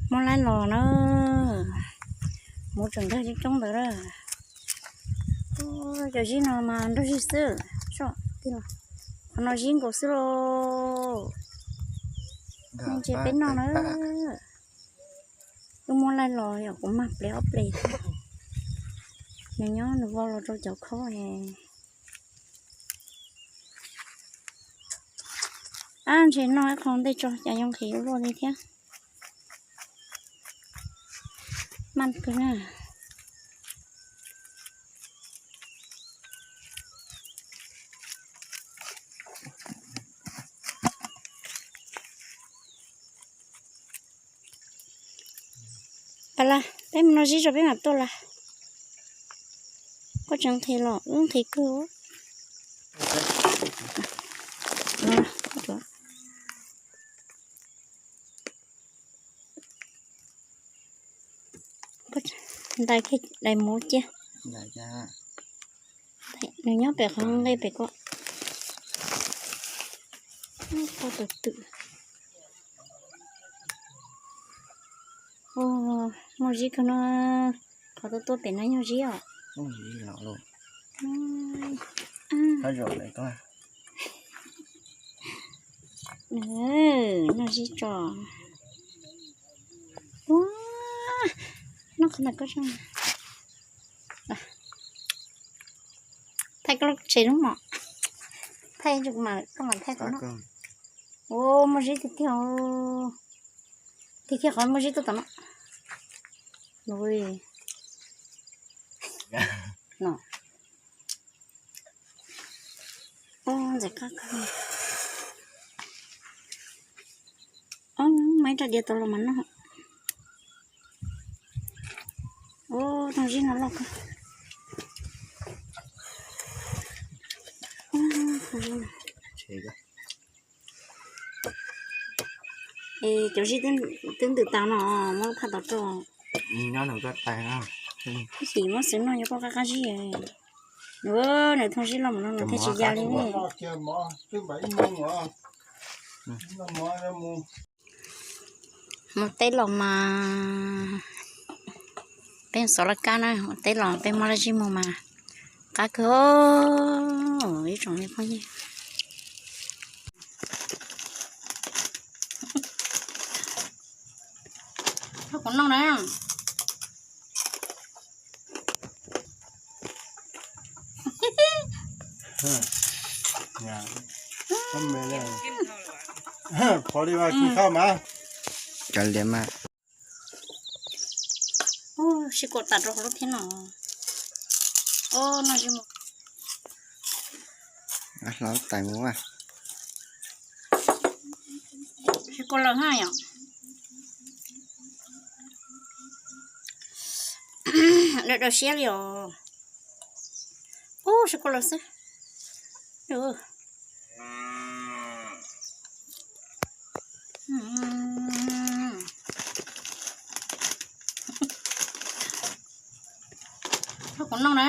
Muab laib los na, muv tseem nkag coob coob ntawd lawm. Cov zib no mas nrog zib xwb, qhov no zib nkaus xwb lauj. Ntses peb noj na. Wb muab laib los yog kuv mag ple ob ple. Nws nyob nws vau los rau cov khob. Ab, ntshe noj ib qho ntej tso cas yoo nqhis luaj li thiab. Maj kawg na. Pab laj, peb mus noj zib tso peb mam tuaj laj. Koj tseem nqhis los wb nqhis kawg. Ntais, dais muv cia. Nws nyob pem qhov nqe pem ko. Twm twm. Muaj zib kawg no. Qhov tuaj tuaj pem no yog zib os. Noj zib tso. Ua, noj qhov ntawm koj tso. Thaij koj lub tsev lub mom. Thaij koj mam thaij qhov no. Ua, muaj zib tiag tiag. Tiag tiag qhov muaj zib tuaj tom no. No. Ntxim qab kawg. Ob, muaj ib rab diav tau los mas noj. Ub, noj zib no loj kawg. Es cov zib twb ntws tas no, muab phaj tau rau. Ib sim muab xwb noj yuav koj qab qab zib. Nws thooj zib loj mus no nws thiaj tsis ya li ne. Mus teb los mas peb xov laj kab na, mus teb los peb muab laj zib mus mas qab kawg ib tsoom me phooj ywg. Kuv noj na. Qhov li mas kis khaj mas. Cov liam mas. Sib kua tas rau hauv lub thiab no. Noj zib mus. Hlob tais mus a. Sib kua lawm ha yom. Dawb dawb siab li os. Ub, sib kua lawm xwb. Kuv noj na.